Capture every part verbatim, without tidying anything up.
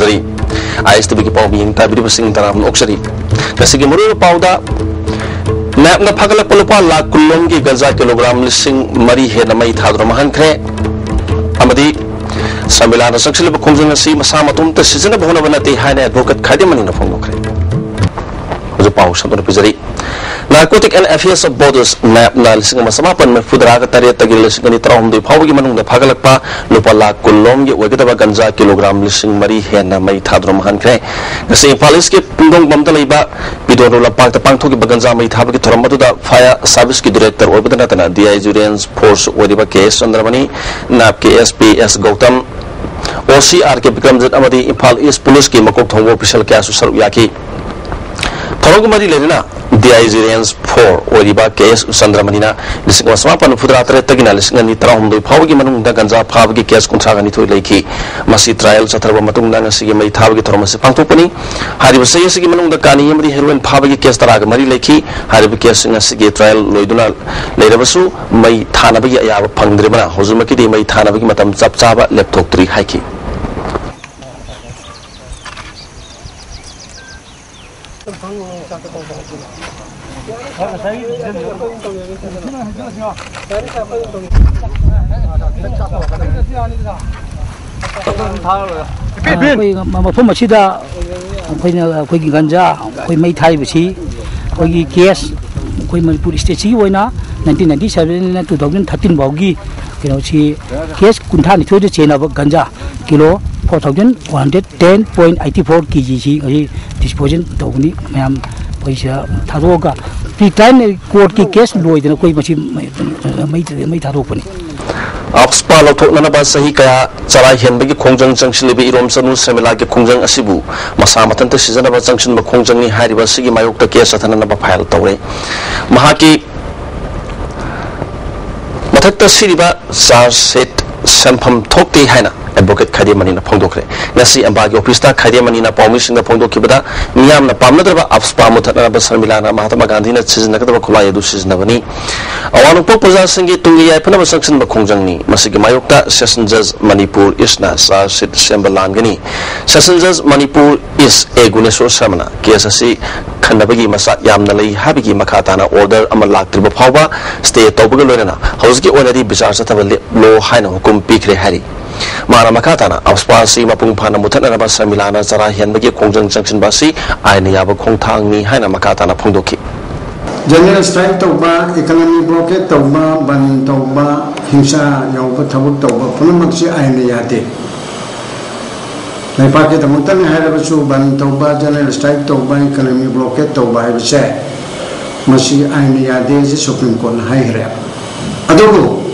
ꯖꯔꯤ꯫ ꯑꯥꯏ ꯑꯦꯁ T ꯚꯤꯒꯤ ꯄꯥꯎ ꯃꯤꯌꯦꯡ ꯇꯥꯕꯤꯔꯤꯕꯁꯤꯡ ꯇꯔꯥꯝꯅ ꯑꯣꯛꯆꯔꯤ꯫ ꯉꯁꯤꯒꯤ ꯃꯔꯨꯑꯣꯏꯕ ꯄꯥꯎꯗ, ꯅꯦꯞꯅ ꯐꯥꯒꯠꯂꯛꯄ ꯂꯨꯄꯥ ꯂꯥꯈ ꯀꯨꯟ ꯂꯣꯝꯒꯤ ꯒꯟꯖꯥ ꯀꯤꯂꯣꯒ꯭ꯔꯥꯝ ꯂꯤꯁꯤꯡ ꯃꯔꯤ ꯍꯦꯟꯅ ꯃꯩ ꯊꯥꯗꯨꯅ ꯃꯥꯡꯍꯟꯈ꯭ꯔꯦ꯫ ꯑꯃꯗꯤ ꯁꯔꯃꯤꯂꯥꯅ ꯆꯪꯁꯤꯜꯂꯤꯕ ꯈꯣꯡꯖꯪ ꯑꯁꯤ ꯃꯁꯥ ꯃꯇꯣꯝꯇ ꯁꯤꯖꯤꯟꯅꯕ ꯍꯣꯠꯅꯕ ꯅꯠꯇꯦ ꯍꯥꯏꯅ ꯑꯦꯗꯚꯣꯀꯦꯠ ꯈꯥꯏꯗꯦꯃꯅꯤꯅ ꯐꯣꯡꯗꯣꯛꯈ꯭ꯔꯦ꯫ ꯍꯧꯖꯤꯛ ꯄꯥꯎ ꯁꯟꯗꯣꯛꯅ ꯄꯤꯖꯔꯤ꯫ Narcotic and Affairs of Borders, ꯅꯦꯞꯅ ꯂꯤꯁꯤꯡ ꯑꯃ ꯆꯃꯥꯄꯟ ꯃꯔꯤꯐꯨꯇꯔꯥꯒ ꯇꯔꯦꯠꯇꯒꯤ ꯂꯤꯁꯤꯡ ꯑꯅꯤ ꯇꯔꯥꯍꯨꯝꯗꯣꯏ ꯐꯥꯎꯕꯒꯤ ꯃꯅꯨꯡꯗ ꯐꯥꯒꯠꯂꯛꯄ ꯂꯨꯄꯥ ꯂꯥꯈ ꯀꯨꯟ ꯂꯣꯝꯒꯤ ꯑꯣꯏꯒꯗꯕ ꯒꯟꯖꯥ ꯀꯤꯂꯣꯒ꯭ꯔꯥꯝ ꯂꯤꯁꯤꯡ ꯃꯔꯤ ꯍꯦꯟꯅ ꯃꯩ ꯊꯥꯗꯨꯅ ꯃꯥꯡꯍꯟꯈ꯭ꯔꯦ꯫ ꯉꯁꯤ ꯏꯝꯐꯥꯜ ꯏꯁꯀꯤ ꯄꯨꯡꯗꯣꯡꯕꯝꯗ ꯂꯩꯕ ꯄꯤꯗꯣꯟꯗꯨ ꯂꯝꯄꯥꯛꯇ ꯄꯥꯡꯊꯣꯛꯈꯤꯕ ꯒꯟꯖꯥ ꯃꯩ ꯊꯥꯕꯒꯤ ꯊꯧꯔꯝ ꯑꯗꯨꯗ ꯐꯥꯌꯔ ꯁꯥꯔꯚꯤꯁꯀꯤ ꯗꯤꯔꯦꯛꯇꯔ ꯑꯣꯏꯕꯗ ꯅꯠꯇꯅ D I G range force ꯑꯣꯏꯔꯤꯕ ꯀꯦ ꯑꯦꯁ ꯆꯟꯗ꯭ꯔꯃꯅꯤ, ꯅꯦꯞꯀꯤ ꯑꯦꯁ ꯄꯤ ꯑꯦꯁ ꯒꯧꯇꯝ, ꯑꯣ ꯁꯤ ꯑꯥꯔ ꯀꯦ ꯕꯤꯀ꯭ꯔꯝꯖꯤꯠ ꯑꯃꯗꯤ ꯏꯝꯐꯥꯜ ꯏꯁ ꯄꯨꯂꯤꯁꯀꯤ ꯃꯀꯣꯛ ꯊꯣꯡꯕ ꯑꯣꯐꯤꯁꯤꯌꯦꯜ ꯀꯌꯥꯁꯨ ꯁꯔꯨꯛ ꯌꯥꯈꯤ꯫ ꯊꯧꯔꯝꯒ ꯃꯔꯤ ꯂꯩꯅꯅ D I G range four ꯑꯣꯏꯔꯤꯕ ꯀꯦ ꯑꯦꯁ ꯆꯟꯗ꯭ꯔꯃꯅꯤꯅ ꯂꯤꯁꯤꯡ ꯑꯃ ꯆꯃꯥꯄꯟ ꯃꯔꯤꯐꯨꯇꯔꯥ ꯇꯔꯦꯠꯇꯒꯤꯅ ꯂꯤꯁꯤꯡ ꯑꯅꯤ ꯇꯔꯥꯍꯨꯝꯗꯣꯏ ꯐꯥꯎꯕꯒꯤ ꯃꯅꯨꯡꯗ ꯒꯟꯖꯥ ꯐꯥꯕꯒꯤ ꯀꯦꯁ ꯀꯨꯟꯊ꯭ꯔꯥꯒ ꯅꯤꯊꯣꯏ ꯂꯩꯈꯤ꯫ ꯃꯁꯤ ꯇ꯭ꯔꯥꯏꯌꯦꯜ ꯆꯠꯊꯔꯕ ꯃꯇꯨꯡꯗ ꯉꯁꯤꯒꯤ ꯃꯩ ꯊꯥꯕꯒꯤ ꯊꯧꯔꯝ ꯑꯁꯤ ꯄꯥꯡꯊꯣꯛꯄꯅꯤ꯫ ꯍꯥꯏꯔꯤꯕ ꯆꯍꯤ ꯑꯁꯤꯒꯤ ꯃꯅꯨꯡꯗ ꯀꯥꯅꯤ ꯑꯃꯗꯤ ꯍꯦꯔꯣꯏꯟ ꯐꯥꯕꯒꯤ ꯀꯦꯁ ꯇꯔꯥꯒ ꯃꯔꯤ ꯂꯩꯈꯤ꯫ ꯍꯥꯏꯔꯤꯕ ꯀꯦꯁꯁꯤꯡ ꯑꯁꯤꯒꯤ ꯇ꯭ꯔꯥꯏꯌꯦꯜ ꯂꯣꯏꯗꯨꯅ ꯂꯩꯔꯕꯁꯨ ꯃꯩ ꯊꯥꯅꯕꯒꯤ ꯑꯌꯥꯕ ꯐꯪꯗ꯭ꯔꯤꯕꯅ ꯍꯧꯖꯤꯛꯃꯛꯀꯤꯗꯤ ꯃꯩ ꯊꯥꯅꯕꯒꯤ ꯃꯇꯝ ꯆꯞ ꯆꯥꯕ ꯂꯦꯞꯊꯣꯛꯇ꯭ꯔꯤ ꯍꯥꯏꯈꯤ꯫ ꯑꯩꯈꯣꯏ ꯃꯐꯝ ꯑꯁꯤꯗ ꯑꯩꯈꯣꯏꯅ, ꯑꯩꯈꯣꯏꯒꯤ ꯒꯟꯖꯥ ꯑꯩꯈꯣꯏ ꯃꯩ ꯊꯥꯔꯤꯕꯁꯤ, ꯑꯩꯈꯣꯏꯒꯤ ꯀꯦꯁ, ꯑꯩꯈꯣꯏ ꯃꯅꯤꯄꯨꯔ ꯁ꯭ꯇꯦꯠꯁꯤꯒꯤ ꯑꯣꯏꯅ ꯅꯥꯏꯟꯇꯤꯟ ꯅꯥꯏꯟꯇꯤ ꯁꯕꯦꯟꯅ ꯇꯨ ꯊꯥꯎꯖꯟ ꯊꯥꯔꯇꯤꯟ ꯐꯥꯎꯒꯤ ꯀꯩꯅꯣꯁꯤ, ꯀꯦꯁ ꯀꯨꯟꯊ꯭ꯔꯥ ꯅꯤꯊꯣꯏꯗ ꯆꯦꯟꯅꯕ ganja kilo four thousand one hundred ten point eighty four K ꯖꯤꯁꯤ ꯉꯁꯤ ꯗꯤꯁꯄꯣꯖꯦꯜ ꯇꯧꯒꯅꯤ꯫ ꯃꯌꯥꯝ ꯑꯩꯈꯣꯏ ꯁꯤꯗ ꯊꯥꯗꯣꯛꯑꯒ ꯄ꯭ꯔꯤ ꯇ꯭ꯔꯥꯏꯌꯦꯜ ꯀꯣꯔꯠꯀꯤ ꯀꯦꯁ ꯂꯣꯏꯗꯅ ꯑꯩꯈꯣꯏ ꯃꯁꯤ ꯃꯩ, ꯃꯩ, ꯃꯩ ꯊꯥꯗꯣꯛꯄꯅꯤ꯫ ꯑꯞꯁꯄꯥ ꯂꯧꯊꯣꯛꯅꯅꯕ ꯆꯍꯤ ꯀꯌꯥ ꯆꯔꯥ ꯍꯦꯟꯕꯒꯤ ꯈꯣꯡꯖꯪ ꯆꯪꯁꯤꯜꯂꯤꯕ ꯏꯔꯣꯝꯆꯅꯨ ꯁꯦꯃꯤꯂꯥꯒꯤ ꯈꯣꯡꯖꯪ ꯑꯁꯤꯕꯨ ꯃꯁꯥ ꯃꯊꯟꯇ ꯁꯤꯖꯤꯟꯅꯕ ꯆꯪꯁꯤꯟꯕ ꯈꯣꯡꯖꯪꯅꯤ ꯍꯥꯏꯔꯤꯕ ꯑꯁꯤꯒꯤ ꯃꯥꯌꯣꯛꯇ ꯀꯦꯁ ꯆꯠꯊꯅꯅꯕ ꯐꯥꯏꯜ ꯇꯧꯔꯦ꯫ ꯃꯍꯥꯛꯀꯤ ꯃꯊꯛꯇ ꯁꯤꯔꯤꯕ ꯆꯥꯔꯖ ꯁꯤꯠ ꯁꯦꯟꯐꯝ ꯊꯣꯛꯇꯦ ꯍꯥꯏꯅ ꯑꯦꯗꯚꯣꯀꯦꯠ ꯈꯥꯏꯗꯦꯝ ꯃꯅꯤꯅ ꯐꯣꯡꯗꯣꯛꯈ꯭ꯔꯦ꯫ ꯉꯁꯤ ꯑꯝꯕꯥꯒꯤ ꯑꯣꯐꯤꯁꯇ ꯈꯥꯏꯗꯦꯝ ꯃꯅꯤꯅ ꯄꯥꯎꯃꯤꯁꯤꯡꯗ ꯐꯣꯡꯗꯣꯛꯈꯤꯕꯗ, ꯃꯤꯌꯥꯝꯅ ꯄꯥꯝꯅꯗ꯭ꯔꯕ ꯑꯞꯁꯄꯥ ꯃꯨꯊꯠꯅꯅꯕ ꯁꯔꯃꯤꯂꯥꯅ ꯃꯍꯥꯇꯃꯥ ꯒꯥꯟꯙꯤꯅ ꯁꯤꯖꯤꯟꯅꯒꯗꯕ ꯈꯨꯠꯂꯥꯏ ꯑꯗꯨ ꯁꯤꯖꯤꯟꯅꯕꯅꯤ꯫ ꯑꯋꯥꯡ ꯅꯣꯡꯄꯣꯛ ꯄ꯭ꯔꯖꯥꯁꯤꯡꯒꯤ ꯇꯨꯡꯒꯤ ꯌꯥꯏꯐꯅꯕ ꯆꯪꯁꯤꯟꯕ ꯈꯣꯡꯖꯪꯅꯤ꯫ ꯃꯁꯤꯒꯤ ꯃꯥꯌꯣꯛꯇ ꯁꯦꯁꯟ ꯖꯖ ꯃꯅꯤꯄꯨꯔ ꯏꯁꯅ ꯆꯥꯔꯖ ꯁꯤꯠ ꯁꯦꯝꯕ ꯂꯥꯟꯒꯅꯤ꯫ ꯁꯦꯁꯟ ꯖꯖ ꯃꯅꯤꯄꯨꯔ ꯏꯁ ꯑꯦ ꯒꯨꯅꯦꯁꯣꯔ ꯁꯔꯃꯅ ꯀꯦꯁ ꯑꯁꯤ ꯈꯟꯅꯕꯒꯤ ꯃꯆꯥꯛ ꯌꯥꯝꯅ ꯂꯩ ꯍꯥꯏꯕꯒꯤ ꯃꯈꯥ ꯇꯥꯅ ꯑꯣꯔꯗꯔ ꯑꯃ ꯂꯥꯛꯇ꯭ꯔꯤꯕ ꯐꯥꯎꯕ ꯁ꯭ꯇꯦ ꯇꯧꯕꯒ ꯂꯣꯏꯅꯅ ꯍꯧꯖꯤꯛꯀꯤ ꯑꯣꯏꯅꯗꯤ ꯕꯤꯆꯥꯔ ꯆꯠꯊꯕ ꯂꯦꯞꯂꯣ ꯍꯥꯏꯅ ꯍꯨꯀꯨꯝ ꯄꯤꯈ꯭ꯔꯦ ꯍꯥꯏꯔꯤ꯫ ꯃꯥꯅ ꯃꯈꯥ ꯇꯥꯅ ꯑꯞꯁꯄꯥ ꯑꯁꯤ ꯃꯄꯨꯡ ꯐꯥꯅ ꯃꯨꯊꯠꯅꯅꯕ ꯁꯔꯃꯤꯂꯥꯅ ꯆꯔꯥ ꯍꯦꯟꯕꯒꯤ ꯈꯣꯡꯖꯪ ꯆꯪꯁꯤꯟꯕ ꯑꯁꯤ ꯑꯥꯏꯟꯅ ꯌꯥꯕ ꯈꯣꯡꯊꯥꯡꯅꯤ ꯍꯥꯏꯅ ꯃꯈꯥ ꯇꯥꯅ ꯐꯣꯡꯗꯣꯛꯈꯤ꯫ ꯖꯦꯅꯔꯦꯜ ꯁ꯭ꯇ꯭ꯔꯥꯏꯛ ꯇꯧꯕ, ꯏꯀꯣꯅꯣꯃꯤ ꯕ꯭ꯂꯣꯀꯦꯠ ꯇꯧꯕ, ꯕꯟ ꯇꯧꯕ, ꯍꯤꯡꯁꯥ ꯌꯥꯎꯕ ꯊꯕꯛ ꯇꯧꯕ ꯄꯨꯝꯅꯃꯛꯁꯤ ꯑꯥꯏꯟꯅ ꯌꯥꯗꯦ꯫ ꯂꯩꯕꯥꯛꯀꯤꯗꯃꯛꯇꯅꯤ ꯍꯥꯏꯔꯕꯁꯨ ꯕꯟ ꯇꯧꯕ, ꯖꯦꯅꯔꯦꯜ ꯁ꯭ꯇ꯭ꯔꯥꯏꯛ ꯇꯧꯕ, ꯏꯀꯣꯅꯣꯃꯤ ꯕ꯭ꯂꯣꯀꯦꯠ ꯇꯧꯕ ꯍꯥꯏꯕꯁꯦ ꯃꯁꯤ ꯑꯥꯏꯟꯅ ꯌꯥꯗꯦ ꯍꯥꯏꯁꯦ ꯁꯨꯄ꯭ꯔꯤꯝ ꯀꯣꯔꯠꯅ ꯍꯥꯏꯈ꯭ꯔꯦ꯫ ꯑꯗꯨꯕꯨ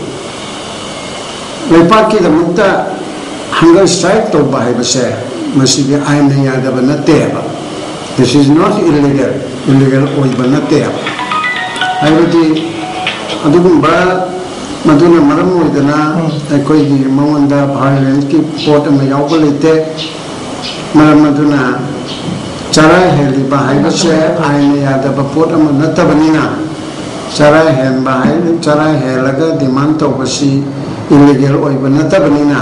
ꯂꯩꯕꯥꯛꯀꯤꯗꯃꯛꯇ ꯍꯪꯒꯔ ꯁ꯭ꯇ꯭ꯔꯥꯏꯛ ꯇꯧꯕ ꯍꯥꯏꯕꯁꯦ ꯃꯁꯤꯗꯤ ꯑꯥꯏꯟꯅ ꯌꯥꯗꯕ ꯅꯠꯇꯦꯕ꯫ This is not illegal, illegal ꯑꯣꯏꯕ ꯅꯠꯇꯦꯕ꯫ ꯍꯥꯏꯕꯗꯤ ꯑꯗꯨꯒꯨꯝꯕ ꯃꯗꯨꯅ ꯃꯔꯝ ꯑꯣꯏꯗꯅ ꯑꯩꯈꯣꯏꯒꯤ ꯃꯉꯣꯟꯗ ꯚꯥꯏꯑꯣꯂꯦꯟꯁꯀꯤ ꯄꯣꯠ ꯑꯃ ꯌꯥꯎꯕ ꯂꯩꯇꯦ꯫ ꯃꯔꯝ ꯑꯗꯨꯅ ꯆꯔꯥ ꯍꯦꯜꯂꯤꯕ ꯍꯥꯏꯕꯁꯦ ꯑꯥꯏꯟꯅ ꯌꯥꯗꯕ ꯄꯣꯠ ꯑꯃ ꯅꯠꯇꯕꯅꯤꯅ ꯆꯔꯥ ꯍꯦꯟꯕ ꯍꯥꯏ, ꯆꯔꯥ ꯍꯦꯜꯂꯒ ꯗꯤꯃꯥꯟ ꯇꯧꯕꯁꯤ ꯏꯂꯤꯒꯦꯜ ꯑꯣꯏꯕ ꯅꯠꯇꯕꯅꯤꯅ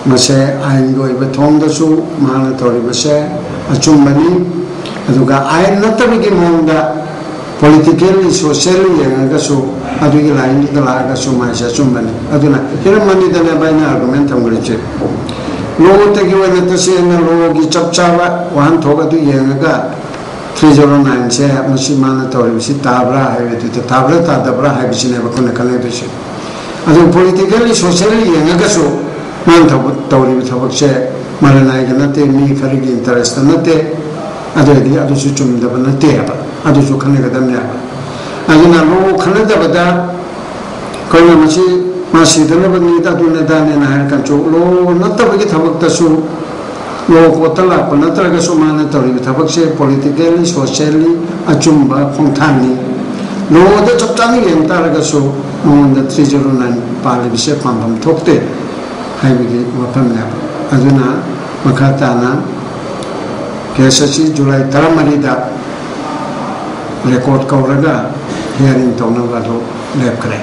ꯃꯁꯦ ꯑꯥꯏꯟꯒꯤ ꯑꯣꯏꯕ ꯊꯣꯡꯗꯁꯨ ꯃꯍꯥꯛꯅ ꯇꯧꯔꯤꯕꯁꯦ ꯑꯆꯨꯝꯕꯅꯤ꯫ ꯑꯗꯨꯒ ꯑꯥꯏꯟ ꯅꯠꯇꯕꯒꯤ ꯃꯑꯣꯡꯗ ꯄꯣꯂꯤꯇꯤꯀꯦꯜꯂꯤ, ꯁꯣꯁꯤꯌꯦꯜꯂꯤ ꯌꯦꯡꯉꯒꯁꯨ ꯑꯗꯨꯒꯤ ꯂꯥꯏꯟꯗꯨꯗ ꯂꯥꯛꯑꯒꯁꯨ ꯃꯥꯏꯁꯦ ꯑꯆꯨꯝꯕꯅꯤ꯫ ꯑꯗꯨꯅ ꯍꯤꯔꯝ ꯑꯅꯤꯗꯅꯦꯕ ꯑꯩꯅ ꯑꯥꯔꯒꯨꯃꯦꯟ ꯊꯝꯈ꯭ꯔꯤꯁꯦ꯫ ꯂꯣꯇꯒꯤ ꯑꯣꯏꯅ ꯇꯁꯦꯡꯅ ꯂꯣꯒꯤ ꯆꯞ ꯆꯥꯕ ꯋꯥꯍꯟꯊꯣꯛ ꯑꯗꯨ ꯌꯦꯡꯉꯒ ꯊ꯭ꯔꯤ ꯖꯦꯔꯣ ꯅꯥꯏꯟꯁꯦ ꯃꯁꯤ ꯃꯥꯅ ꯇꯧꯔꯤꯕꯁꯤ ꯇꯥꯕ꯭ꯔꯥ ꯍꯥꯏꯕꯗꯨꯗ ꯇꯥꯕ꯭ꯔꯥ ꯇꯥꯗꯕ꯭ꯔꯥ ꯍꯥꯏꯕꯁꯤꯅꯦꯕ ꯑꯩꯈꯣꯏꯅ ꯈꯟꯅꯗꯣꯏꯁꯦ꯫ ꯑꯗꯨ ꯄꯣꯂꯤꯇꯤꯀꯦꯜꯂꯤ ꯁꯣꯁꯤꯌꯦꯜꯂꯤ ꯌꯦꯡꯉꯒꯁꯨ ꯃꯥꯅ ꯊꯕꯛ ꯇꯧꯔꯤꯕ ꯊꯕꯛꯁꯦ ꯃꯔꯅꯥꯏꯒ ꯅꯠꯇꯦ, ꯃꯤ ꯈꯔꯒꯤ ꯏꯟꯇꯔꯦꯁꯇ ꯅꯠꯇꯦ꯫ ꯑꯗꯨ ꯑꯣꯏꯔꯗꯤ ꯑꯗꯨꯁꯨ ꯆꯨꯝꯗꯕ ꯅꯠꯇꯦ ꯍꯥꯏꯕ, ꯑꯗꯨꯁꯨ ꯈꯟꯅꯒꯗꯕꯅꯦ ꯍꯥꯏꯕ꯫ ꯑꯗꯨꯅ ꯂꯣ ꯈꯟꯅꯗꯕꯗ ꯑꯩꯈꯣꯏꯅ ꯃꯁꯤ ꯃꯥ ꯁꯤꯗꯅꯕꯅꯤ, ꯑꯗꯨꯅ ꯑꯗꯥꯅꯦꯅ ꯍꯥꯏꯔ ꯀꯥꯟꯁꯨ ꯂꯣ ꯅꯠꯇꯕꯒꯤ ꯊꯕꯛꯇꯁꯨ ꯂꯣ ꯀꯣꯔꯠꯇ ꯂꯥꯛꯄ ꯅꯠꯇ꯭ꯔꯒꯁꯨ ꯃꯥꯅ ꯇꯧꯔꯤꯕ ꯊꯕꯛꯁꯦ ꯄꯣꯂꯤꯇꯤꯀꯦꯜꯂꯤ ꯁꯣꯁꯤꯌꯦꯜꯂꯤ ꯑꯆꯨꯝꯕ ꯈꯣꯡꯊꯥꯡꯅꯤ꯫ ꯂꯣꯗ ꯆꯞ ꯆꯥꯅ ꯌꯦꯡ ꯇꯥꯔꯒꯁꯨ ꯃꯉꯣꯟꯗ ꯊ꯭ꯔꯤ ꯖꯤꯔꯣ ꯅꯥꯏꯟ ꯄꯥꯜꯂꯤꯕꯁꯦ ꯄꯥꯟꯐꯝ ꯊꯣꯛꯇꯦ ꯍꯥꯏꯕꯒꯤ ꯋꯥꯐꯝꯅꯦꯕ꯫ ꯑꯗꯨꯅ ꯃꯈꯥ ꯇꯥꯅ ꯀꯦꯁ ꯑꯁꯤ ꯖꯨꯂꯥꯏ ꯇꯔꯥꯃꯔꯤꯗ ꯔꯦꯀꯣꯔꯠ ꯀꯧꯔꯒ ꯍꯤꯌꯥꯔꯤꯡ ꯇꯧꯅꯕ ꯑꯗꯨ ꯂꯦꯞꯈ꯭ꯔꯦ꯫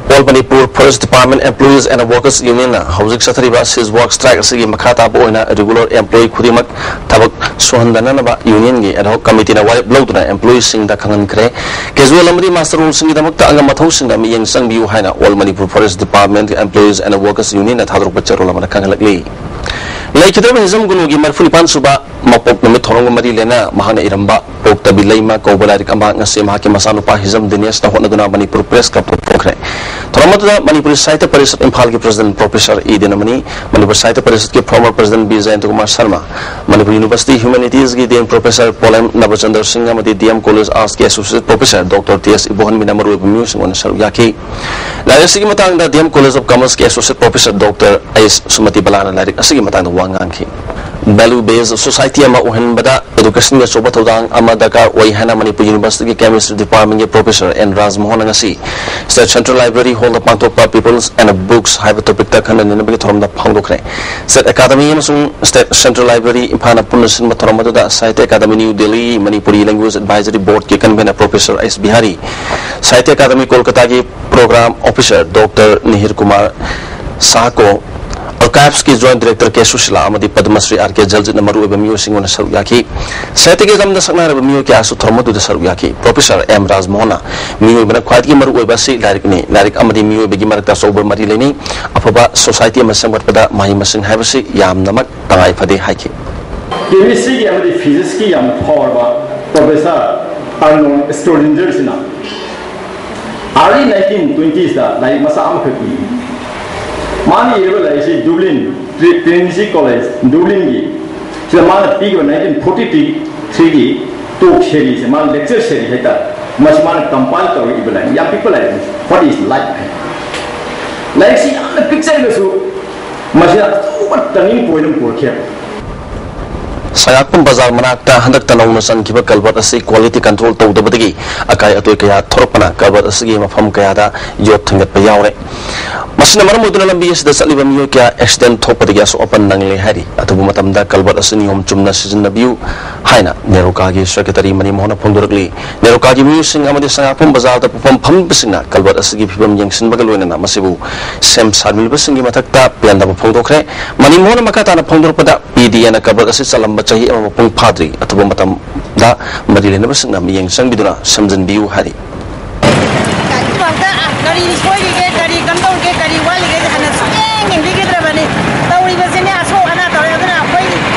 All Manipur Forest Department Employees and Workers Union ꯅ ꯍꯧꯖꯤꯛ ꯆꯠꯊꯔꯤꯕ ꯁꯤꯖ ꯋꯥꯛ ꯁ꯭ꯇ꯭ꯔꯥꯏꯛ ꯑꯁꯤꯒꯤ ꯃꯈꯥ ꯇꯥꯕ ꯑꯣꯏꯅ ꯔꯤꯒꯨꯂꯔ ꯑꯦꯝꯄ꯭ꯂꯣꯌꯤ ꯈꯨꯗꯤꯡꯃꯛ ꯊꯕꯛ ꯁꯨꯍꯟꯗꯅꯅꯕ ꯌꯨꯅꯤꯌꯟꯒꯤ ꯑꯦꯗꯍꯣꯛ ꯀꯃꯤꯇꯤꯅ ꯋꯥꯔꯦꯞ ꯂꯧꯗꯨꯅ ꯑꯦꯝꯄ꯭ꯂꯣꯌꯤꯁꯤꯡꯗ ꯈꯪꯍꯟꯈ꯭ꯔꯦ꯫ ꯀꯦꯖꯨꯋꯦꯜ ꯑꯃꯗꯤ ꯃꯥꯁꯇꯔ ꯔꯣꯜꯁꯤꯡꯒꯤꯗꯃꯛꯇ ꯑꯉꯝ ꯑꯊꯧꯁꯤꯡꯅ ꯃꯤꯠꯌꯦꯡ ꯆꯪꯕꯤꯌꯨ ꯍꯥꯏꯅ All Manipur Forest Department Employees and Workers Union ꯅ ꯊꯥꯗꯣꯔꯛꯄ ꯆꯦꯔꯣꯜ ꯑꯃꯗ ꯈꯪꯍꯜꯂꯛꯂꯤ꯫ ꯂꯩꯈꯤꯗꯧꯔꯤꯕ ꯍꯤꯖꯝ ꯒꯨꯅꯨꯒꯤ ꯃꯔꯤꯐꯨ ꯅꯤꯄꯥꯟ ꯁꯨꯕ ꯃꯄꯣꯛ ꯅꯨꯃꯤꯠ ꯊꯧꯔꯝꯒ ꯃꯔꯤ ꯂꯩꯅꯅ ꯃꯍꯥꯛꯅ ꯏꯔꯝꯕ ꯄꯣꯛꯇꯕꯤ ꯂꯩꯃ ꯀꯧꯕ ꯂꯥꯏꯔꯤꯛ ꯑꯃ ꯉꯁꯤ ꯃꯍꯥꯛꯀꯤ ꯃꯆꯥꯅꯨꯄꯥ ꯍꯤꯖꯝ ꯗꯤꯅꯦꯁꯅ ꯍꯣꯠꯅꯗꯨꯅ ꯃꯅꯤꯄꯨꯔ ꯄ꯭ꯔꯦꯁ ꯀ꯭ꯂꯕꯇ ꯐꯣꯡꯈ꯭ꯔꯦ꯫ ꯊꯧꯔꯝ ꯑꯗꯨꯗ ꯃꯅꯤꯄꯨꯔꯤ ꯁꯥꯍꯤꯇ꯭ꯌ ꯄꯔꯤꯁꯠ ꯏꯝꯐꯥꯜꯒꯤ ꯄ꯭ꯔꯁꯤꯗꯦꯟꯠ ꯄ꯭ꯔꯣꯐꯦꯁꯔ ꯏ ꯗꯤꯅꯃꯅꯤ, ꯃꯅꯤꯄꯨꯔ ꯁꯥꯍꯤꯇ꯭ꯌ ꯄꯔꯤꯁꯠꯀꯤ former president B Jayanta Kumar Sharma, Manipur university ꯍ꯭ꯌꯨꯃꯦꯅꯤꯇꯤꯁꯀꯤ ꯗꯤꯟ ꯄ꯭ꯔꯣꯐꯦꯁꯔ ꯄꯣꯂꯦꯝ ꯅꯕꯆꯟꯗ꯭ꯔ ꯁꯤꯡ ꯑꯃꯗꯤ ꯗꯤ ꯑꯦꯝ ꯀꯣꯂꯦꯖ ꯑꯥꯔꯠꯁꯀꯤ associate professor doctor T S ꯏꯕꯣꯍꯟꯕꯤꯅ ꯃꯔꯨꯑꯣꯏꯕ ꯃꯤꯑꯣꯏꯁꯤꯡ ꯑꯣꯏꯅ ꯁꯔꯨꯛ ꯌꯥꯈꯤ꯫ ꯂꯥꯏꯔꯤꯛ ꯑꯁꯤꯒꯤ ꯃꯇꯥꯡꯗ ꯗꯤ ꯑꯦꯝ ꯀꯣꯂꯦꯖ ꯑꯣꯐ ꯀꯃꯔꯁꯀꯤ associate professor doctor H Sumati ꯕꯂꯥꯅ ꯂꯥꯏꯔꯤꯛ ꯑꯁꯤꯒꯤ ꯃꯇꯥꯡꯗ ꯋꯥ ꯉꯥꯡꯈꯤ꯫ Value based society ꯑꯃ ꯑꯣꯏꯍꯟꯕꯗ educationꯒꯤ ꯑꯆꯧꯕ ꯊꯧꯗꯥꯡ ꯑꯃ ꯗꯔꯀꯥꯔ ꯑꯣꯏ ꯍꯥꯏꯅ ꯃꯅꯤꯄꯨꯔ ꯌꯨꯅꯤꯚꯔꯁꯤꯇꯤꯒꯤ chemistry departmentꯀꯤ professor ꯑꯦꯟ ꯔꯥꯖꯃꯣꯍꯟꯅ ꯉꯁꯤ State Central Library hallꯗ ꯄꯥꯡꯊꯣꯛꯄ Peoples and Books ꯍꯥꯏꯕ topicꯇ ꯈꯟꯅ ꯅꯩꯅꯕꯒꯤ ꯊꯧꯔꯝꯗ ꯐꯣꯡꯗꯣꯛꯈ꯭ꯔꯦ꯫ State Academy ꯑꯃꯁꯨꯡ State Central Library ꯏꯝꯐꯥꯜꯅ ꯄꯨꯟꯅ ꯁꯤꯟꯕ ꯊꯧꯔꯝ ꯑꯗꯨꯗ Sahitya Academy New Delhi Manipuri Language Advisory Boardꯀꯤ convener professor H Bihari, Sahitya Academy ꯀꯣꯜꯀꯇꯥꯒꯤ program officer doctor Nihir Kumar ꯁꯥꯍꯀꯣ, Archivesꯀꯤ joint director ꯀꯦ ꯁꯨꯁꯤꯂꯥ ꯑꯃꯗꯤ ꯄꯗꯃꯁ꯭ꯔꯤ ꯑꯥꯔ ꯀꯦ ꯖꯜꯖꯤꯠꯅ ꯃꯔꯨꯑꯣꯏꯕ ꯃꯤꯑꯣꯏꯁꯤꯡ ꯑꯣꯏꯅ ꯁꯔꯨꯛ ꯌꯥꯈꯤ꯫ ꯁꯥꯍꯤꯇ꯭ꯌꯒꯤ ꯂꯝꯗ ꯁꯛꯅꯥꯏꯔꯕ ꯃꯤꯑꯣꯏ ꯀꯌꯥꯁꯨ ꯊꯧꯔꯝ ꯑꯗꯨꯗ ꯁꯔꯨꯛ ꯌꯥꯈꯤ꯫ Professor ꯑꯦꯝ ꯔꯥꯖꯃꯣꯍꯟꯅ ꯃꯤꯑꯣꯏꯕꯅ ꯈ꯭ꯋꯥꯏꯗꯒꯤ ꯃꯔꯨꯑꯣꯏꯕ ꯑꯁꯤ ꯂꯥꯏꯔꯤꯛꯅꯤ꯫ ꯂꯥꯏꯔꯤꯛ ꯑꯃꯗꯤ ꯃꯤꯑꯣꯏꯕꯒꯤ ꯃꯔꯛꯇ ꯑꯆꯧꯕ ꯃꯔꯤ ꯂꯩꯅꯩ꯫ ꯑꯐꯕ society ꯑꯃ ꯁꯦꯝꯒꯠꯄꯗ ꯃꯍꯩ ꯃꯁꯤꯡ ꯍꯥꯏꯕꯁꯤ ꯌꯥꯝꯅꯃꯛ ꯇꯉꯥꯏ ꯐꯗꯦ ꯍꯥꯏꯈꯤ꯫ Chemistryꯒꯤ ꯑꯃꯗꯤ Physicsꯀꯤ ꯌꯥꯝꯅ ꯐꯥꯎꯔꯕ Professor Arnold Schrödingerꯁꯤꯅ early nineteen twenties ꯗ ꯂꯥꯏꯔꯤꯛ ꯃꯆꯥ ꯑꯃꯈꯛ ꯏ꯫ ꯃꯥꯅ ꯏꯔꯤꯕ ꯂꯥꯏꯔꯤꯛꯁꯤ Dublin, Tri- Trinity College Dublinꯒꯤ ꯁꯤꯗ ꯃꯥꯅ ꯄꯤꯈꯤꯕ nineteen forty threeꯒꯤ talk series ꯁꯦ, ꯃꯥꯅ lecture series ꯍꯥꯏꯇꯥꯔꯦ, ꯃꯁꯤ ꯃꯥꯅ compile ꯇꯧꯔꯒ ꯏꯕ ꯂꯥꯏꯔꯤꯛ, ꯌꯥꯝ ꯄꯤꯛꯄ ꯂꯥꯏꯔꯤꯛꯅꯤ, What is Life ꯍꯥꯏꯅ꯫ ꯂꯥꯏꯔꯤꯛꯁꯤ ꯌꯥꯝꯅ ꯄꯤꯛꯆꯔꯒꯁꯨ ꯃꯁꯤꯗ ꯑꯆꯧꯕ turning point ꯑꯃ ꯄꯨꯔꯛꯈꯤꯕ꯫ ꯁꯉꯥꯛꯄꯝ ꯕꯖꯥꯔ ꯃꯅꯥꯛꯇ ꯍꯟꯗꯛꯇ ꯅꯧꯅ ꯆꯟꯈꯤꯕ ꯀꯜꯚꯔꯠ ꯑꯁꯤ quality control ꯇꯧꯗꯕꯗꯒꯤ ꯑꯀꯥꯏ ꯑꯇꯣꯏ ꯀꯌꯥ ꯊꯣꯔꯛꯄꯅ ꯀꯜꯚꯔꯠ ꯑꯁꯤꯒꯤ ꯃꯐꯝ ꯀꯌꯥꯗ ꯌꯣꯠ ꯊꯤꯟꯒꯠꯄ ꯌꯥꯎꯔꯦ꯫ ꯃꯁꯤꯅ ꯃꯔꯝ ꯑꯣꯏꯗꯨꯅ ꯂꯝꯕꯤ ꯑꯁꯤꯗ ꯆꯠꯂꯤꯕ ꯃꯤꯑꯣꯏ ꯀꯌꯥ accident ꯊꯣꯛꯄꯗꯒꯤ ꯑꯁꯣꯛ ꯑꯄꯟ ꯅꯪꯂꯦ ꯍꯥꯏꯔꯤ꯫ ꯑꯊꯨꯕ ꯃꯇꯝꯗ ꯀꯜꯚꯔꯠ ꯑꯁꯤ ꯅꯤꯌꯣꯝ ꯆꯨꯝꯅ ꯁꯤꯖꯤꯟꯅꯕꯤꯌꯨ ꯍꯥꯏꯅ ꯅꯦꯔꯣꯀꯥꯒꯤ secretary ꯃꯅꯤ ꯃꯣꯍꯟꯅ ꯐꯣꯡꯗꯣꯔꯛꯂꯤ꯫ ꯅꯦꯔꯣꯀꯥꯒꯤ ꯃꯤꯑꯣꯏꯁꯤꯡ ꯑꯃꯗꯤ ꯁꯉꯥꯛꯄꯝ ꯕꯖꯥꯔꯗ ꯄꯣꯠꯐꯝ ꯐꯝꯕꯁꯤꯡꯅ ꯀꯜꯚꯔꯠ ꯑꯁꯤꯒꯤ ꯐꯤꯕꯝ ꯌꯦꯡꯁꯤꯟꯕꯒ ꯂꯣꯏꯅꯅ ꯃꯁꯤꯕꯨ ꯁꯦꯝ ꯁꯥꯕꯤꯕꯁꯤꯡꯒꯤ ꯃꯊꯛꯇ ꯄꯦꯟꯗꯕ ꯐꯣꯡꯗꯣꯛꯈ꯭ꯔꯦ꯫ ꯃꯅꯤ ꯃꯣꯍꯟꯅ ꯃꯈꯥ ꯇꯥꯅ ꯐꯣꯡꯗꯣꯔꯛꯄꯗ, P D Aꯅ ꯀꯜꯚꯔꯠ ꯑꯁꯤ ꯆꯜꯂꯝꯕ ꯆꯍꯤ ꯑꯃ ꯃꯄꯨꯡ ꯐꯥꯗ꯭ꯔꯤ꯫ ꯑꯊꯨꯕ ꯃꯇꯝꯗ ꯃꯔꯤ ꯂꯩꯅꯕꯁꯤꯡꯅ ꯃꯤꯠꯌꯦꯡ ꯆꯪꯕꯤꯗꯨꯅ ꯁꯦꯝꯖꯤꯟꯕꯤꯌꯨ ꯍꯥꯏꯔꯤ꯫ ꯀꯔꯤ ꯁꯣꯏꯔꯤꯒꯦ, ꯀꯔꯤ ꯀꯝꯗꯧꯔꯤꯒꯦ, ꯀꯔꯤ ꯋꯥꯠꯂꯤꯒꯦ ꯍꯥꯟꯅ ꯁꯨꯛꯌꯦꯡ ꯌꯦꯡꯕꯤꯈꯤꯗ꯭ꯔꯕꯅꯤ꯫ ꯇꯧꯔꯤꯕꯁꯤꯅꯦ ꯑꯁꯣꯛ ꯑꯅꯥ ꯇꯧꯔꯦ꯫ ꯑꯗꯨꯅ ꯑꯩꯈꯣꯏ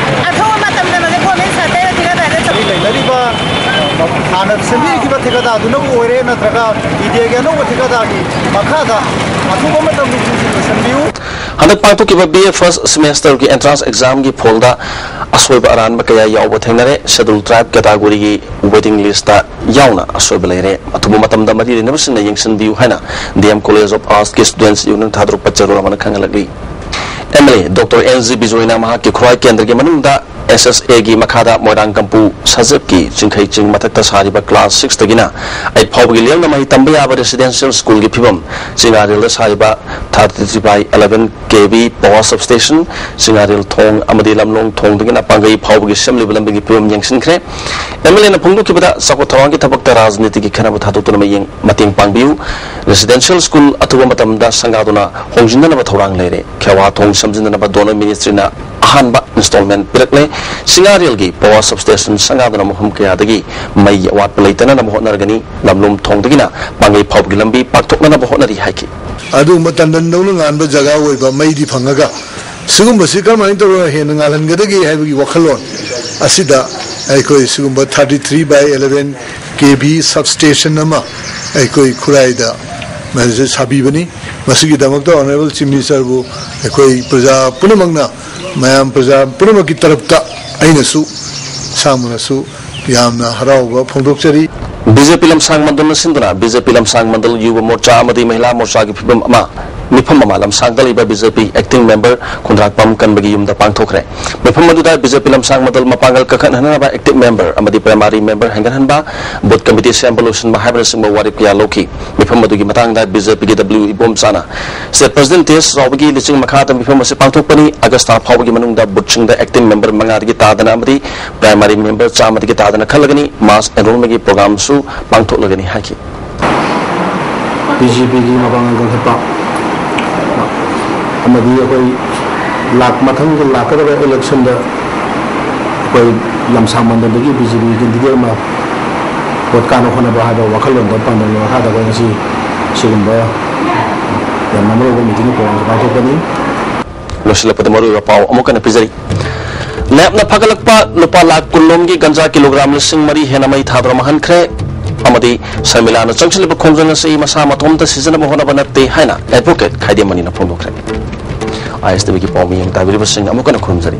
ꯑꯊꯨꯕ ꯃꯇꯝꯗ ꯃꯁꯤ government ꯁꯥꯇ꯭ꯔ ꯊꯤꯒꯠꯇ ꯍꯥꯏꯔꯦ꯫ ꯂꯩꯅꯔꯤꯕ ꯍꯥꯟꯅ ꯁꯦꯝꯕꯤꯈꯤꯕ ꯊꯤꯀꯥꯗꯥꯔꯗꯨꯅꯕꯨ ꯑꯣꯏꯔꯦ, ꯅꯠꯇ꯭ꯔꯒ P D Aꯒꯤ ꯑꯅꯧꯕ ꯊꯤꯀꯥꯗꯥꯔꯒꯤ ꯃꯈꯥꯗ ꯑꯊꯨꯕ ꯃꯇꯝꯗ ꯊꯤꯡꯖꯤꯟꯕ ꯁꯦꯝꯕꯤꯌꯨ꯫ ꯍꯟꯗꯛ ꯄꯥꯡꯊꯣꯛꯈꯤꯕ B A first semesterꯒꯤ entrance examꯒꯤ ꯐꯣꯜꯗ ꯑꯁꯣꯏꯕ ꯑꯔꯥꯟꯕ ꯀꯌꯥ ꯌꯥꯎꯕ ꯊꯦꯡꯅꯔꯦ꯫ Scheduled tribe categoryꯒꯤ waiting listꯇ ꯌꯥꯎꯅ ꯑꯁꯣꯏꯕ ꯂꯩꯔꯦ꯫ ꯑꯊꯨꯕ ꯃꯇꯝꯗ ꯃꯔꯤ ꯂꯩꯅꯕꯁꯤꯡꯅ ꯌꯦꯡꯁꯤꯟꯕꯤꯌꯨ ꯍꯥꯏꯅ D M College of Artsꯀꯤ students unionꯅ ꯊꯥꯗꯣꯔꯛꯄ ꯆꯦꯔꯣꯜ ꯑꯃꯅ ꯈꯪꯍꯜꯂꯛꯂꯤ꯫ M L A Doctor N G ꯕꯤꯖꯣꯏꯅ ꯃꯍꯥꯛꯀꯤ ꯈꯨꯔꯥꯏ ꯀꯦꯟꯗ꯭ꯔꯒꯤ ꯃꯅꯨꯡꯗ S S Aꯒꯤ ꯃꯈꯥꯗ ꯃꯣꯏꯔꯥꯡ ꯀꯝꯄꯨ ꯁꯖꯦꯞꯀꯤ ꯆꯤꯡꯈꯩ ꯆꯤꯡ ꯃꯊꯛꯇ ꯁꯥꯔꯤꯕ class sixꯇꯒꯤꯅ eight ꯐꯥꯎꯕꯒꯤ ꯂꯦꯡꯅ ꯃꯍꯩ ꯇꯝꯕ ꯌꯥꯕ residential schoolꯒꯤ ꯐꯤꯕꯝ, ꯆꯤꯡꯉꯥꯔꯦꯜꯗ ꯁꯥꯔꯤꯕ thirty-three by eleven K V power substation, ꯆꯤꯡꯉꯥꯔꯦꯜ ꯊꯣꯡ ꯑꯃꯗꯤ ꯂꯝꯂꯣꯡ ꯊꯣꯡꯗꯒꯤꯅ ꯄꯥꯡꯒꯩ ꯐꯥꯎꯕꯒꯤ ꯁꯦꯝꯂꯤꯕ ꯂꯝꯕꯤꯒꯤ ꯐꯤꯕꯝ ꯌꯦꯡꯁꯤꯟꯈ꯭ꯔꯦ꯫ M L Aꯅ ꯐꯣꯡꯗꯣꯛꯈꯤꯕꯗ, ꯆꯥꯎꯈꯠ ꯊꯧꯔꯥꯡꯒꯤ ꯊꯕꯛꯇ ꯔꯥꯖꯅꯤꯇꯤꯒꯤ ꯈꯦꯠꯅꯕ ꯊꯥꯗꯣꯛꯇꯨꯅ ꯃꯤꯠꯌꯦꯡ ꯃꯇꯦꯡ ꯄꯥꯡꯕꯤꯌꯨ꯫ Residential school ꯑꯊꯨꯕ ꯃꯇꯝꯗ ꯁꯪꯒꯥꯗꯨꯅ ꯍꯣꯡꯖꯤꯟꯅꯅꯕ ꯊꯧꯔꯥꯡ ꯂꯩꯔꯦ꯫ ꯈꯦꯋꯥ ꯊꯣꯡ ꯁꯦꯝꯖꯤꯟꯅꯅꯕ Donor Ministryꯅ ꯑꯍꯥꯟꯕ installment ꯄꯤꯔꯛꯂꯦ꯫ ꯁꯤꯡꯉꯥꯔꯦꯜꯒꯤ power substation ꯁꯪꯒꯥꯗꯨꯅ ꯃꯐꯝ ꯀꯌꯥꯗꯒꯤ ꯃꯩꯒꯤ ꯑꯋꯥꯠꯄ ꯂꯩꯇꯅꯅꯕ ꯍꯣꯠꯅꯔꯒꯅꯤ꯫ ꯂꯝꯂꯣꯡ ꯊꯣꯡꯗꯒꯤꯅ ꯄꯥꯡꯒꯩ ꯐꯥꯎꯕꯒꯤ ꯂꯝꯕꯤ ꯄꯥꯛꯊꯣꯛꯅꯅꯕ ꯍꯣꯠꯅꯔꯤ ꯍꯥꯏꯈꯤ꯫ ꯑꯗꯨꯒꯨꯝꯕ ꯇꯟꯗꯟꯗꯧꯅ ꯉꯥꯟꯕ ꯖꯒꯥ ꯑꯣꯏꯕ ꯃꯩꯗꯤ ꯐꯪꯉꯒ, ꯁꯤꯒꯨꯝꯕꯁꯤ ꯀꯔꯝꯍꯥꯏꯅ ꯇꯧꯔꯒ ꯍꯦꯟꯅ ꯉꯥꯜꯍꯟꯒꯗꯒꯦ ꯍꯥꯏꯕꯒꯤ ꯋꯥꯈꯜꯂꯣꯟ ꯑꯁꯤꯗ ꯑꯩꯈꯣꯏ ꯁꯤꯒꯨꯝꯕ thirty-three by eleven K V substation ꯑꯃ ꯑꯩꯈꯣꯏ ꯈꯨꯔꯥꯏꯗ ꯃꯁꯤ ꯁꯥꯕꯤꯕꯅꯤ꯫ ꯃꯁꯤꯒꯤꯗꯃꯛꯇ Honourable Chief Ministerꯕꯨ ꯑꯩꯈꯣꯏ ꯄ꯭ꯔꯖꯥ ꯄꯨꯝꯅꯃꯛꯅ, ꯃꯌꯥꯝ ꯄ꯭ꯔꯖꯥ ꯄꯨꯝꯅꯃꯛꯀꯤ ꯇꯔꯞꯇ ꯑꯩꯅꯁꯨ, ꯏꯁꯥꯃꯛꯅꯁꯨ ꯌꯥꯝꯅ ꯍꯔꯥꯎꯕ ꯐꯣꯡꯗꯣꯛꯆꯔꯤ꯫ B J P ꯂꯝꯁꯥꯡ ꯃꯟꯗꯜꯅ ꯁꯤꯟꯗꯨꯅ B J P ꯂꯝꯁꯥꯡ ꯃꯟꯗꯜ ꯌꯨꯕ ꯃꯣꯔꯆꯥ ꯑꯃꯗꯤ ꯃꯍꯤꯂꯥ ꯃꯣꯔꯆꯥꯒꯤ ꯐꯤꯕꯝ ꯑꯃ ꯃꯤꯐꯝ ꯑꯃ ꯂꯝꯁꯥꯡꯗ ꯂꯩꯕ ꯕꯤ ꯖꯦ ꯄꯤ acting member ꯈꯨꯟꯗ꯭ꯔꯥꯛꯄꯝ ꯀꯟꯕꯒꯤ ꯌꯨꯝꯗ ꯄꯥꯡꯊꯣꯛꯈ꯭ꯔꯦ꯫ ꯃꯤꯐꯝ ꯑꯗꯨꯗ ꯕꯤ ꯖꯦ ꯄꯤ ꯂꯝꯁꯥꯡ ꯃꯟꯗꯜ ꯃꯄꯥꯡꯒꯜ ꯀꯟꯈꯠꯍꯟꯅꯕ active member ꯑꯃꯗꯤ primary member ꯍꯦꯟꯒꯠꯍꯟꯕ, booth committee ꯁꯦꯝꯕ ꯂꯣꯏꯁꯤꯟꯕ ꯍꯥꯏꯕꯅꯆꯤꯡꯕ ꯋꯥꯔꯦꯞ ꯀꯌꯥ ꯂꯧꯈꯤ꯫ ꯃꯤꯐꯝ ꯑꯗꯨꯒꯤ ꯃꯇꯥꯡꯗ ꯕꯤ ꯖꯦ ꯄꯤꯒꯤ ꯗꯕ꯭ꯂꯤꯎ ꯏꯕꯣꯝꯆꯥꯅ, state president ꯇꯦꯖ ꯆꯥꯎꯕꯒꯤ ꯂꯨꯆꯤꯡ ꯃꯈꯥꯗ ꯃꯤꯐꯝ ꯑꯁꯤ ꯄꯥꯡꯊꯣꯛꯄꯅꯤ꯫ ꯑꯥꯒꯁꯇꯥ ꯐꯥꯎꯕꯒꯤ ꯃꯅꯨꯡꯗ ꯕꯨꯊꯁꯤꯡꯗ active member ꯃꯉꯥꯗꯒꯤ ꯇꯥꯗꯅ ꯑꯃꯗꯤ primary member ꯆꯥꯝꯃꯗꯒꯤ ꯇꯥꯗꯅ ꯈꯜꯂꯒꯅꯤ꯫ Mass enrollment ꯒꯤ program ꯁꯨ ꯄꯥꯡꯊꯣꯛꯂꯒꯅꯤ ꯍꯥꯏꯈꯤ꯫ ꯕꯤ ꯖꯦ ꯄꯤꯒꯤ ꯃꯄꯥꯡꯒꯜ ꯀꯟꯈꯠꯄ ꯑꯃꯗꯤ ꯑꯩꯈꯣꯏ ꯂꯥꯛ-, ꯃꯊꯪꯒꯤ ꯂꯥꯛꯀꯗꯕ election ꯗ ꯑꯩꯈꯣꯏ ꯂꯝꯁꯥꯡ ꯃꯟꯗꯜꯗꯒꯤ ꯕꯤ ꯖꯦ ꯄꯤ candidate ꯑꯃ ꯚꯣꯠ ꯀꯥꯅ ꯍꯣꯠꯅꯕ ꯍꯥꯏꯕ ꯋꯥꯈꯜꯂꯣꯟꯗ ꯄꯥꯟꯗꯝꯒꯤ ꯃꯈꯥꯗ ꯑꯩꯈꯣꯏ ꯉꯁꯤ ꯁꯤꯒꯨꯝꯕ ꯌꯥꯝꯅ ꯃꯔꯨꯑꯣꯏꯕ meeting program ꯁꯤ ꯄꯥꯡꯊꯣꯛꯄꯅꯤ꯫ ꯂꯣꯏꯁꯤꯜꯂꯛꯄꯗ ꯃꯔꯨꯑꯣꯏꯕ ꯄꯥꯎ ꯑꯃꯨꯛ ꯍꯟꯅ ꯄꯤꯖꯔꯤ꯫ ꯅꯦꯞꯅ ꯐꯒꯠꯂꯛꯄ ꯂꯨꯄꯥ ꯂꯥꯈ ꯀꯨꯟ ꯂꯣꯝꯒꯤ ꯒꯟꯖꯥ ꯀꯤꯂꯣꯒ꯭ꯔꯥꯝ ꯂꯤꯁꯤꯡ ꯃꯔꯤ ꯍꯦꯟꯅ ꯃꯩ ꯊꯥꯗꯨꯅ ꯃꯥꯡꯍꯟꯈ꯭ꯔꯦ ꯑꯃꯗꯤ ꯁꯔꯃꯤꯂꯥꯅ ꯆꯪꯁꯤꯜꯂꯤꯕ ꯈꯣꯡꯖꯪ ꯑꯁꯤ ꯃꯁꯥ ꯃꯇꯣꯝꯇ ꯁꯤꯖꯤꯟꯅꯕ ꯍꯣꯠꯅꯕ ꯅꯠꯇꯦ ꯍꯥꯏꯅ advocate ꯈꯥꯏꯗꯦꯝꯃꯅꯤꯅ ꯐꯣꯡꯗꯣꯛꯈ꯭ꯔꯦ꯫ ꯑꯥꯏ ꯑꯦꯁ ꯇꯤ ꯚꯤꯒꯤ ꯄꯥꯎ ꯃꯤꯠꯌꯦꯡ ꯇꯥꯕꯤꯔꯤꯕꯁꯤꯡ ꯑꯃꯨꯛ ꯍꯟꯅ ꯈꯨꯔꯨꯝꯖꯔꯤ꯫